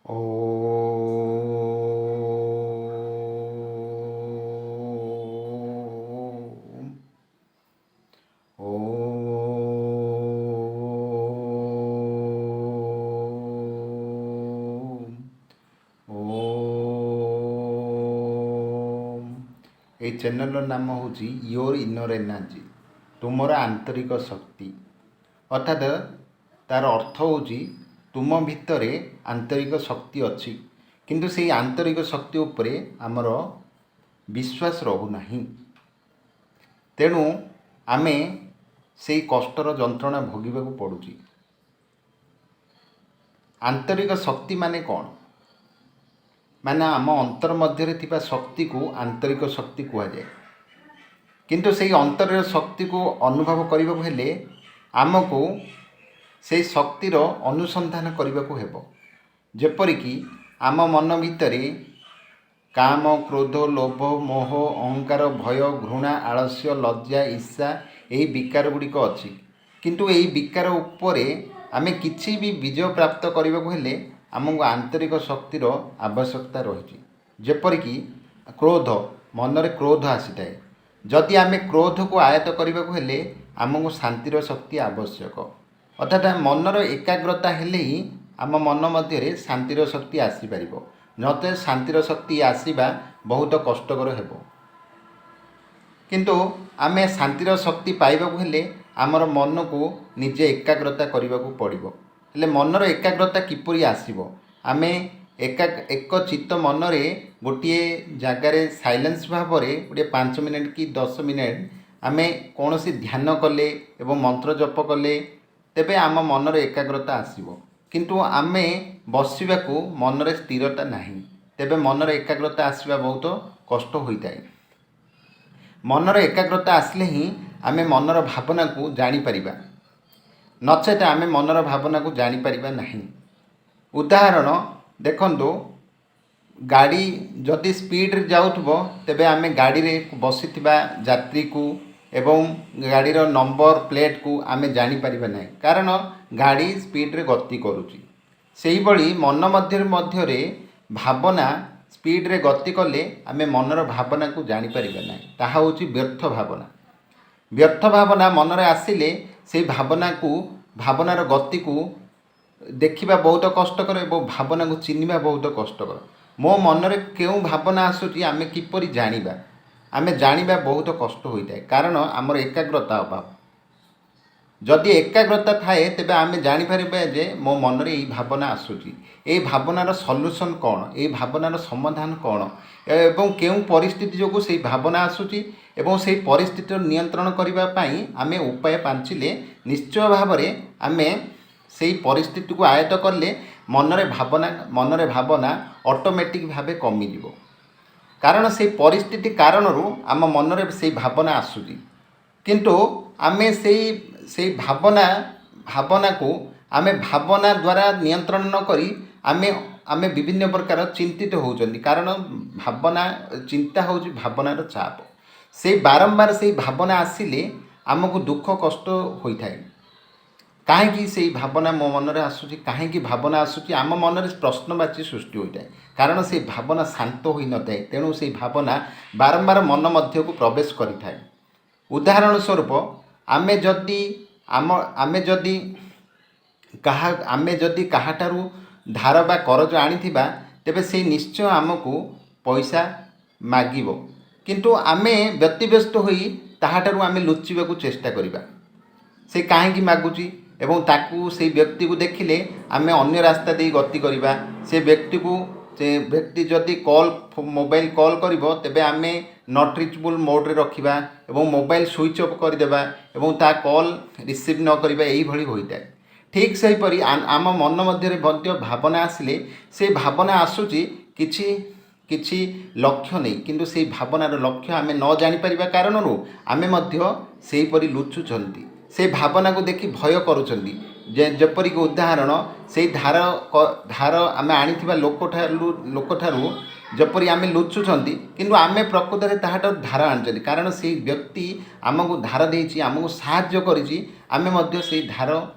ଓମ୍ ଓମ୍ ଓମ୍। ଏଇ ଚ୍ୟାନେଲର ନାମ ହେଉଛି your inner energy, ତୁମର ଆନ୍ତରିକ ଶକ୍ତି। ଅର୍ଥାତ୍ ତାର ଅର୍ଥ ହେଉଛି ତୁମ ଭିତରେ ଆନ୍ତରିକ ଶକ୍ତି ଅଛି, କିନ୍ତୁ ସେଇ ଆନ୍ତରିକ ଶକ୍ତି ଉପରେ ଆମର ବିଶ୍ୱାସ ରହୁନାହିଁ। ତେଣୁ ଆମେ ସେଇ କଷ୍ଟର ଯନ୍ତ୍ରଣା ଭୋଗିବାକୁ ପଡ଼ୁଛି। ଆନ୍ତରିକ ଶକ୍ତି ମାନେ କ'ଣ? ମାନେ ଆମ ଅନ୍ତର ମଧ୍ୟରେ ଥିବା ଶକ୍ତିକୁ ଆନ୍ତରିକ ଶକ୍ତି କୁହାଯାଏ। କିନ୍ତୁ ସେଇ ଅନ୍ତରର ଶକ୍ତିକୁ ଅନୁଭବ କରିବାକୁ ହେଲେ ଆମକୁ ସେଇ ଶକ୍ତିର ଅନୁସନ୍ଧାନ କରିବାକୁ ହେବ। ଯେପରିକି ଆମ ମନ ଭିତରେ କାମ, କ୍ରୋଧ, ଲୋଭ, ମୋହ, ଅହଙ୍କାର, ଭୟ, ଘୃଣା, ଆଳସ୍ୟ, ଲଜ୍ଜା, ଈର୍ଷା, ଏହି ବିକାର ଗୁଡ଼ିକ ଅଛି। କିନ୍ତୁ ଏହି ବିକାର ଉପରେ ଆମେ କିଛି ବି ବିଜୟ ପ୍ରାପ୍ତ କରିବାକୁ ହେଲେ ଆମକୁ ଆନ୍ତରିକ ଶକ୍ତିର ଆବଶ୍ୟକତା ରହିଛି। ଯେପରିକି କ୍ରୋଧ, ମନରେ କ୍ରୋଧ ଆସିଥାଏ। ଯଦି ଆମେ କ୍ରୋଧକୁ ଆୟତ୍ତ କରିବାକୁ ହେଲେ ଆମକୁ ଶାନ୍ତିର ଶକ୍ତି ଆବଶ୍ୟକ। ଅର୍ଥାତ୍ ମନର ଏକାଗ୍ରତା ହେଲେ ହିଁ ଆମ ମନ ମଧ୍ୟରେ ଶାନ୍ତିର ଶକ୍ତି ଆସିପାରିବ, ନଚେତ୍ ଶାନ୍ତିର ଶକ୍ତି ଆସିବା ବହୁତ କଷ୍ଟକର ହେବ। କିନ୍ତୁ ଆମେ ଶାନ୍ତିର ଶକ୍ତି ପାଇବାକୁ ହେଲେ ଆମର ମନକୁ ନିଜେ ଏକାଗ୍ରତା କରିବାକୁ ପଡ଼ିବ। ହେଲେ ମନର ଏକାଗ୍ରତା କିପରି ଆସିବ? ଆମେ ଏକ ଚିତ୍ତ ମନରେ ଗୋଟିଏ ଜାଗାରେ ସାଇଲେନ୍ସ ଭାବରେ ଗୋଟିଏ 5 ମିନିଟ୍ କି 10 ମିନିଟ୍ ଆମେ କୌଣସି ଧ୍ୟାନ କଲେ ଏବଂ ମନ୍ତ୍ର ଜପ କଲେ, ତେବେ ଆମ ମନର ଏକାଗ୍ରତା ଆସିବ। କିନ୍ତୁ ଆମେ ବସିବାକୁ ମନରେ ସ୍ଥିରତା ନାହିଁ, ତେବେ ମନର ଏକାଗ୍ରତା ଆସିବା ବହୁତ କଷ୍ଟ ହୋଇଥାଏ। ମନର ଏକାଗ୍ରତା ଆସିଲେ ହିଁ ଆମେ ମନର ଭାବନାକୁ ଜାଣିପାରିବା, ନଚେତ ଆମେ ମନର ଭାବନାକୁ ଜାଣିପାରିବା ନାହିଁ। ଉଦାହରଣ ଦେଖନ୍ତୁ, ଗାଡ଼ି ଯଦି ସ୍ପିଡ଼ରେ ଯାଉଥିବ, ତେବେ ଆମେ ଗାଡ଼ିରେ ବସିଥିବା ଯାତ୍ରୀକୁ ଏବଂ ଗାଡ଼ିର ନମ୍ବର ପ୍ଲେଟ୍କୁ ଆମେ ଜାଣିପାରିବା ନାହିଁ, କାରଣ ଗାଡ଼ି ସ୍ପିଡ଼ରେ ଗତି କରୁଛି। ସେହିଭଳି ମନ ମଧ୍ୟରେ ଭାବନା ସ୍ପିଡ଼ରେ ଗତି କଲେ ଆମେ ମନର ଭାବନାକୁ ଜାଣିପାରିବା ନାହିଁ। ତାହା ହେଉଛି ବ୍ୟର୍ଥ ଭାବନା। ବ୍ୟର୍ଥ ଭାବନା ମନରେ ଆସିଲେ ସେଇ ଭାବନାର ଗତିକୁ ଦେଖିବା ବହୁତ କଷ୍ଟକର ଏବଂ ଭାବନାକୁ ଚିହ୍ନିବା ବହୁତ କଷ୍ଟକର। ମୋ ମନରେ କେଉଁ ଭାବନା ଆସୁଛି, ଆମେ କିପରି ଜାଣିବା? ଆମେ ଜାଣିବା ବହୁତ କଷ୍ଟ ହୋଇଥାଏ, କାରଣ ଆମର ଏକାଗ୍ରତା ଅଭାବ। ଯଦି ଏକାଗ୍ରତା ଥାଏ, ତେବେ ଆମେ ଜାଣିପାରିବା ଯେ ମୋ ମନରେ ଏଇ ଭାବନା ଆସୁଛି, ଏଇ ଭାବନାର ସଲ୍ୟୁସନ୍ କ'ଣ, ଏଇ ଭାବନାର ସମାଧାନ କ'ଣ ଏବଂ କେଉଁ ପରିସ୍ଥିତି ଯୋଗୁଁ ସେଇ ଭାବନା ଆସୁଛି ଏବଂ ସେଇ ପରିସ୍ଥିତିର ନିୟନ୍ତ୍ରଣ କରିବା ପାଇଁ ଆମେ ଉପାୟ ପାଞ୍ଚିଲେ ନିଶ୍ଚୟ ଭାବରେ ଆମେ ସେଇ ପରିସ୍ଥିତିକୁ ଆୟତ୍ତ କଲେ ମନରେ ଭାବନା ଅଟୋମେଟିକ୍ ଭାବେ କମିଯିବ। କାରଣ ସେଇ ପରିସ୍ଥିତି କାରଣରୁ ଆମ ମନରେ ସେଇ ଭାବନା ଆସୁଛି। କିନ୍ତୁ ଆମେ ସେଇ ସେଇ ଭାବନାକୁ ଆମେ ଭାବନା ଦ୍ୱାରା ନିୟନ୍ତ୍ରଣ ନ କରି ଆମେ ବିଭିନ୍ନ ପ୍ରକାର ଚିନ୍ତିତ ହେଉଛନ୍ତି। କାରଣ ଭାବନା, ଚିନ୍ତା ହେଉଛି ଭାବନାର ଚାପ। ସେଇ ବାରମ୍ବାର ସେଇ ଭାବନା ଆସିଲେ ଆମକୁ ଦୁଃଖ କଷ୍ଟ ହୋଇଥାଏ। କାହିଁକି ସେଇ ଭାବନା ମୋ ମନରେ ଆସୁଛି, କାହିଁକି ଭାବନା ଆସୁଛି, ଆମ ମନରେ ପ୍ରଶ୍ନବାଚୀ ସୃଷ୍ଟି ହୋଇଥାଏ। କାରଣ ସେଇ ଭାବନା ଶାନ୍ତ ହୋଇନଥାଏ, ତେଣୁ ସେଇ ଭାବନା ବାରମ୍ବାର ମନ ମଧ୍ୟକୁ ପ୍ରବେଶ କରିଥାଏ। ଉଦାହରଣ ସ୍ୱରୂପ, ଆମେ ଯଦି କାହାଠାରୁ ଧାର ବା କରଜ ଆଣିଥିବା, ତେବେ ସେଇ ନିଶ୍ଚୟ ଆମକୁ ପଇସା ମାଗିବ। କିନ୍ତୁ ଆମେ ବ୍ୟତିବ୍ୟସ୍ତ ହୋଇ ତାହାଠାରୁ ଆମେ ଲୁଚିବାକୁ ଚେଷ୍ଟା କରିବା, ସେ କାହିଁକି ମାଗୁଛି। ଏବଂ ତାକୁ, ସେଇ ବ୍ୟକ୍ତିକୁ ଦେଖିଲେ ଆମେ ଅନ୍ୟ ରାସ୍ତା ଦେଇ ଗତି କରିବା। ସେ ବ୍ୟକ୍ତି ଯଦି ମୋବାଇଲ କଲ୍ କରିବ, ତେବେ ଆମେ not ରିଚେବୁଲ୍ ମୋଡ଼୍ରେ ରଖିବା ଏବଂ ମୋବାଇଲ ସୁଇଚ୍ ଅଫ୍ କରିଦେବା ଏବଂ ତା କଲ୍ ରିସିଭ୍ ନ କରିବା, ଏଇଭଳି ହୋଇଥାଏ। ଠିକ୍ ସେହିପରି ଆମ ମନ ମଧ୍ୟରେ ମଧ୍ୟ ଭାବନା ଆସିଲେ, ସେ ଭାବନା ଆସୁଛି କିଛି କିଛି ଲକ୍ଷ୍ୟ ନେଇ, କିନ୍ତୁ ସେଇ ଭାବନାର ଲକ୍ଷ୍ୟ ଆମେ ନ ଜାଣିପାରିବା କାରଣରୁ ଆମେ ମଧ୍ୟ ସେହିପରି ଲୁଚୁଛନ୍ତି, ସେ ଭାବନାକୁ ଦେଖି ଭୟ କରୁଛନ୍ତି। ଯେ ଯେପରିକି ଉଦାହରଣ, ସେଇ ଧାର ଆମେ ଆଣିଥିବା ଲୋକଠାରୁ ଯେପରି ଆମେ ଲୁଚୁଛନ୍ତି, କିନ୍ତୁ ଆମେ ପ୍ରକୃତରେ ତାହାଠାରୁ ଧାର ଆଣିଛନ୍ତି। କାରଣ ସେଇ ବ୍ୟକ୍ତି ଆମକୁ ଧାର ଦେଇଛି, ଆମକୁ ସାହାଯ୍ୟ କରିଛି, ଆମେ ମଧ୍ୟ ସେଇ ଧାର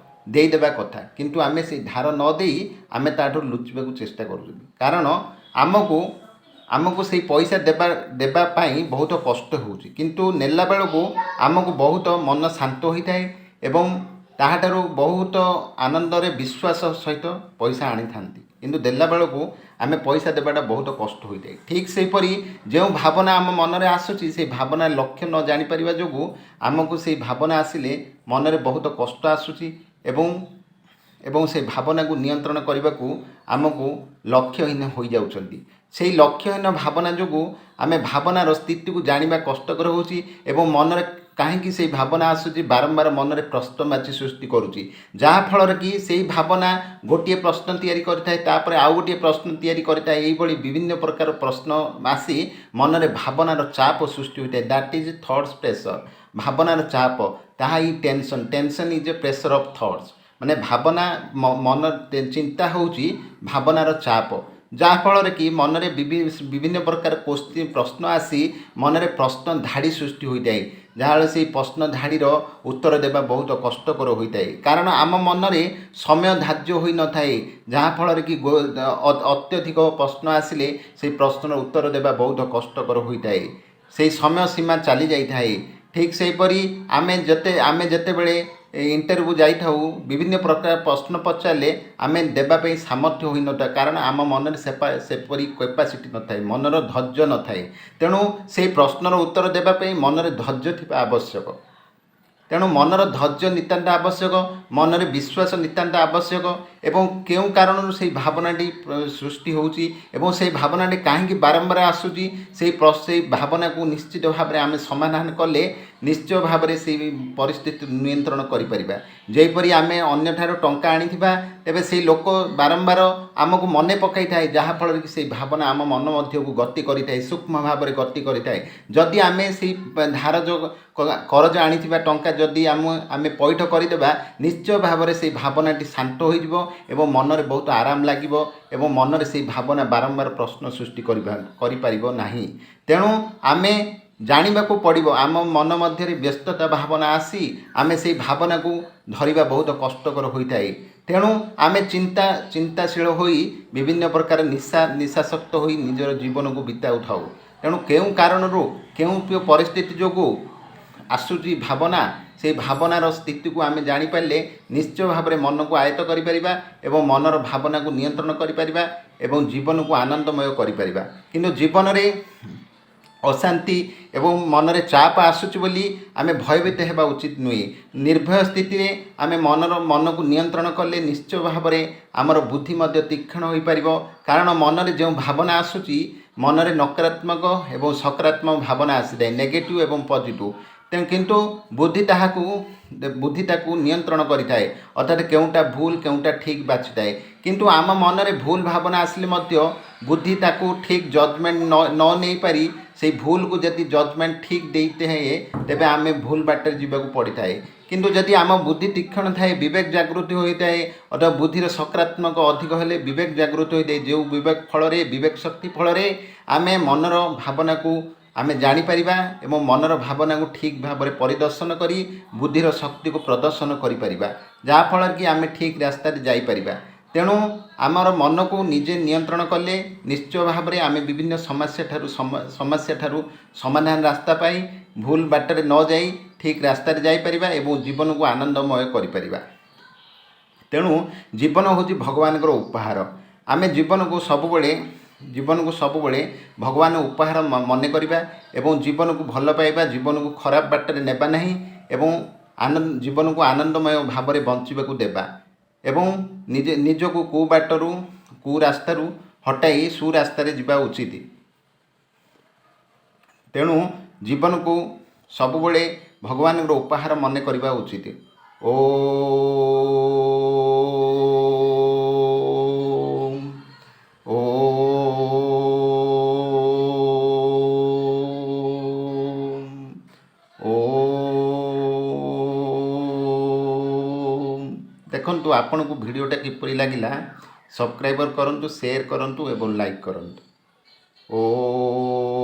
ଦେଇଦେବା କଥା, କିନ୍ତୁ ଆମେ ସେଇ ଧାର ନ ଦେଇ ଆମେ ତାଠୁ ଲୁଚିବାକୁ ଚେଷ୍ଟା କରୁଛନ୍ତି। କାରଣ ଆମକୁ ସେଇ ପଇସା ଦେବା ପାଇଁ ବହୁତ କଷ୍ଟ ହେଉଛି, କିନ୍ତୁ ନେଲା ବେଳକୁ ଆମକୁ ବହୁତ ମନ ଶାନ୍ତ ହୋଇଥାଏ ଏବଂ ତାହାଠାରୁ ବହୁତ ଆନନ୍ଦରେ ବିଶ୍ୱାସ ସହିତ ପଇସା ଆଣିଥାନ୍ତି, କିନ୍ତୁ ଦେଲା ବେଳକୁ ଆମେ ପଇସା ଦେବାଟା ବହୁତ କଷ୍ଟ ହୋଇଥାଏ। ଠିକ୍ ସେହିପରି ଯେଉଁ ଭାବନା ଆମ ମନରେ ଆସୁଛି, ସେଇ ଭାବନା ଲକ୍ଷ୍ୟ ନ ଜାଣିପାରିବା ଯୋଗୁଁ ଆମକୁ ସେଇ ଭାବନା ଆସିଲେ ମନରେ ବହୁତ କଷ୍ଟ ଆସୁଛି ଏବଂ ସେ ଭାବନାକୁ ନିୟନ୍ତ୍ରଣ କରିବାକୁ ଆମକୁ ଲକ୍ଷ୍ୟହୀନ ହୋଇଯାଉଛନ୍ତି। ସେଇ ଲକ୍ଷ୍ୟହୀନ ଭାବନା ଯୋଗୁଁ ଆମେ ଭାବନାର ସ୍ଥିତିକୁ ଜାଣିବା କଷ୍ଟକର ହେଉଛି ଏବଂ ମନରେ କାହିଁକି ସେଇ ଭାବନା ଆସୁଛି, ବାରମ୍ବାର ମନରେ ପ୍ରଶ୍ନବାଚୀ ସୃଷ୍ଟି କରୁଛି, ଯାହାଫଳରେ କି ସେଇ ଭାବନା ଗୋଟିଏ ପ୍ରଶ୍ନ ତିଆରି କରିଥାଏ, ତାପରେ ଆଉ ଗୋଟିଏ ପ୍ରଶ୍ନ ତିଆରି କରିଥାଏ। ଏଇଭଳି ବିଭିନ୍ନ ପ୍ରକାର ପ୍ରଶ୍ନ ଆସି ମନରେ ଭାବନାର ଚାପ ସୃଷ୍ଟି ହୋଇଥାଏ। That is thoughts pressure. ଭାବନାର ଚାପ, ତାହା ହିଁ tension. Tension is a pressure of thoughts. ମାନେ ଭାବନା, ମନ ଚିନ୍ତା ହେଉଛି ଭାବନାର ଚାପ, ଯାହାଫଳରେ କି ମନରେ ବିଭିନ୍ନ ପ୍ରକାର କୋଶ୍ଚିନ୍, ପ୍ରଶ୍ନ ଆସି ମନରେ ପ୍ରଶ୍ନ ଧାଡ଼ି ସୃଷ୍ଟି ହୋଇଥାଏ, ଯାହାଫଳରେ ସେଇ ପ୍ରଶ୍ନ ଧାଡ଼ିର ଉତ୍ତର ଦେବା ବହୁତ କଷ୍ଟକର ହୋଇଥାଏ। କାରଣ ଆମ ମନରେ ସମୟ ଧାର୍ଯ୍ୟ ହୋଇନଥାଏ, ଯାହାଫଳରେ କି ଅତ୍ୟଧିକ ପ୍ରଶ୍ନ ଆସିଲେ ସେଇ ପ୍ରଶ୍ନର ଉତ୍ତର ଦେବା ବହୁତ କଷ୍ଟକର ହୋଇଥାଏ। ସେଇ ସମୟ ସୀମା ଚାଲି ଯାଇଥାଏ। ଠିକ୍ ସେହିପରି ଆମେ ଯେତେବେଳେ ଇଣ୍ଟରଭ୍ୟୁ ଯାଇଥାଉ, ବିଭିନ୍ନ ପ୍ରକାର ପ୍ରଶ୍ନ ପଚାରିଲେ ଆମେ ଦେବା ପାଇଁ ସାମର୍ଥ୍ୟ ହୋଇନଥାଏ, କାରଣ ଆମ ମନରେ ସେପରି କାପାସିଟି ନଥାଏ, ମନର ଧୈର୍ଯ୍ୟ ନଥାଏ। ତେଣୁ ସେଇ ପ୍ରଶ୍ନର ଉତ୍ତର ଦେବା ପାଇଁ ମନରେ ଧୈର୍ଯ୍ୟ ଥିବା ଆବଶ୍ୟକ। ତେଣୁ ମନର ଧୈର୍ଯ୍ୟ ନିତାନ୍ତ ଆବଶ୍ୟକ, ମନରେ ବିଶ୍ୱାସ ନିତାନ୍ତ ଆବଶ୍ୟକ ଏବଂ କେଉଁ କାରଣରୁ ସେଇ ଭାବନାଟି ସୃଷ୍ଟି ହେଉଛି ଏବଂ ସେଇ ଭାବନାଟି କାହିଁକି ବାରମ୍ବାର ଆସୁଛି, ସେଇ ଭାବନାକୁ ନିଶ୍ଚିତ ଭାବରେ ଆମେ ସମାଧାନ କଲେ ନିଶ୍ଚୟ ଭାବରେ ସେଇ ପରିସ୍ଥିତି ନିୟନ୍ତ୍ରଣ କରିପାରିବା। ଯେପରି ଆମେ ଅନ୍ୟଠାରୁ ଟଙ୍କା ଆଣିଥିବା, ତେବେ ସେଇ ଲୋକ ବାରମ୍ବାର ଆମକୁ ମନେ ପକାଇଥାଏ, ଯାହାଫଳରେ କି ସେଇ ଭାବନା ଆମ ମନ ମଧ୍ୟକୁ ଗତି କରିଥାଏ, ସୂକ୍ଷ୍ମ ଭାବରେ ଗତି କରିଥାଏ। ଯଦି ଆମେ ସେଇ ଧାର ଯୋଗ କରଜ ଆଣିଥିବା ଟଙ୍କା ଯଦି ଆମେ ପଇଠ କରିଦେବା, ନିଶ୍ଚୟ ଭାବରେ ସେଇ ଭାବନାଟି ଶାନ୍ତ ହୋଇଯିବ ଏବଂ ମନରେ ବହୁତ ଆରାମ ଲାଗିବ ଏବଂ ମନରେ ସେଇ ଭାବନା ବାରମ୍ବାର ପ୍ରଶ୍ନ ସୃଷ୍ଟି କରିପାରିବ ନାହିଁ। ତେଣୁ ଆମେ ଜାଣିବାକୁ ପଡ଼ିବ, ଆମ ମନ ମଧ୍ୟରେ ବ୍ୟସ୍ତତା ଭାବନା ଆସି ଆମେ ସେଇ ଭାବନାକୁ ଧରିବା ବହୁତ କଷ୍ଟକର ହୋଇଥାଏ। ତେଣୁ ଆମେ ଚିନ୍ତାଶୀଳ ହୋଇ ବିଭିନ୍ନ ପ୍ରକାର ନିଶାସକ୍ତ ହୋଇ ନିଜର ଜୀବନକୁ ବିତାଉଥାଉ। ତେଣୁ କେଉଁ କାରଣରୁ, କେଉଁ ପରିସ୍ଥିତି ଯୋଗୁଁ ଆସୁଛି ଭାବନା, ସେଇ ଭାବନାର ସ୍ଥିତିକୁ ଆମେ ଜାଣିପାରିଲେ ନିଶ୍ଚୟ ଭାବରେ ମନକୁ ଆୟତ୍ତ କରିପାରିବା ଏବଂ ମନର ଭାବନାକୁ ନିୟନ୍ତ୍ରଣ କରିପାରିବା ଏବଂ ଜୀବନକୁ ଆନନ୍ଦମୟ କରିପାରିବା। କିନ୍ତୁ ଜୀବନରେ ଅଶାନ୍ତି ଏବଂ ମନରେ ଚାପ ଆସୁଛି ବୋଲି ଆମେ ଭୟଭୀତ ହେବା ଉଚିତ ନୁହେଁ। ନିର୍ଭୟ ସ୍ଥିତିରେ ଆମେ ମନକୁ ନିୟନ୍ତ୍ରଣ କଲେ ନିଶ୍ଚୟ ଭାବରେ ଆମର ବୁଦ୍ଧି ମଧ୍ୟ ତୀକ୍ଷ୍ଣ ହୋଇପାରିବ। କାରଣ ମନରେ ଯେଉଁ ଭାବନା ଆସୁଛି, ମନରେ ନକାରାତ୍ମକ ଏବଂ ସକାରାତ୍ମକ ଭାବନା ଆସିଥାଏ, ନେଗେଟିଭ୍ ଏବଂ ପଜିଟିଭ୍। ତେଣୁ କିନ୍ତୁ ବୁଦ୍ଧି ତାକୁ ନିୟନ୍ତ୍ରଣ କରିଥାଏ, ଅର୍ଥାତ୍ କେଉଁଟା ଭୁଲ, କେଉଁଟା ଠିକ୍ ବାଛିଥାଏ। କିନ୍ତୁ ଆମ ମନରେ ଭୁଲ ଭାବନା ଆସିଲେ ମଧ୍ୟ ବୁଦ୍ଧି ତାକୁ ଠିକ୍ ଜଜମେଣ୍ଟ ନ ନେଇପାରି ସେଇ ଭୁଲକୁ ଯଦି ଜଜମେଣ୍ଟ ଠିକ୍ ଦେଇଥାଏ, ତେବେ ଆମେ ଭୁଲ ବାଟରେ ଯିବାକୁ ପଡ଼ିଥାଏ। କିନ୍ତୁ ଯଦି ଆମ ବୁଦ୍ଧି ତୀକ୍ଷ୍ଣ ଥାଏ, ବିବେକ ଜାଗୃତି ହୋଇଥାଏ, ଅର୍ଥାତ୍ ବୁଦ୍ଧିର ସକାରାତ୍ମକ ଅଧିକ ହେଲେ ବିବେକ ଜାଗୃତି ହୋଇଥାଏ, ଯେଉଁ ବିବେକ ଫଳରେ, ବିବେକ ଶକ୍ତି ଫଳରେ ଆମେ ମନର ଭାବନାକୁ ଆମେ ଜାଣିପାରିବା ଏବଂ ମନର ଭାବନାକୁ ଠିକ୍ ଭାବରେ ପରିଦର୍ଶନ କରି ବୁଦ୍ଧିର ଶକ୍ତିକୁ ପ୍ରଦର୍ଶନ କରିପାରିବା, ଯାହାଫଳରେ କି ଆମେ ଠିକ୍ ରାସ୍ତାରେ ଯାଇପାରିବା। ତେଣୁ ଆମର ମନକୁ ନିଜେ ନିୟନ୍ତ୍ରଣ କଲେ ନିଶ୍ଚୟ ଭାବରେ ଆମେ ବିଭିନ୍ନ ସମସ୍ୟା ଠାରୁ ସମାଧାନ ରାସ୍ତା ପାଇ ଭୁଲ ବାଟରେ ନ ଯାଇ ଠିକ୍ ରାସ୍ତାରେ ଯାଇପାରିବା ଏବଂ ଜୀବନକୁ ଆନନ୍ଦମୟ କରିପାରିବା। ତେଣୁ ଜୀବନ ହେଉଛି ଭଗବାନଙ୍କର ଉପହାର। ଆମେ ଜୀବନକୁ ସବୁବେଳେ ଭଗବାନ ଉପହାର ମନେ କରିବା ଏବଂ ଜୀବନକୁ ଭଲ ପାଇବା, ଜୀବନକୁ ଖରାପ ବାଟରେ ନେବା ନାହିଁ ଏବଂ ଜୀବନକୁ ଆନନ୍ଦମୟ ଭାବରେ ବଞ୍ଚିବାକୁ ଦେବା ଏବଂ ନିଜେ ନିଜକୁ କୁବାଟରୁ, କୁରାସ୍ତାରୁ ହଟାଇ ସୁରାସ୍ତାରେ ଯିବା ଉଚିତ। ତେଣୁ ଜୀବନକୁ ସବୁବେଳେ ଭଗବାନଙ୍କର ଉପହାର ମନେ କରିବା ଉଚିତ। ଓମ୍ ଓମ୍ ଓମ୍। ଦେଖନ୍ତୁ, ଆପଣଙ୍କୁ ଭିଡ଼ିଓଟା କିପରି ଲାଗିଲା। ସବସ୍କ୍ରାଇବର କରନ୍ତୁ, ସେୟାର କରନ୍ତୁ ଏବଂ ଲାଇକ୍ କରନ୍ତୁ। ଓମ୍।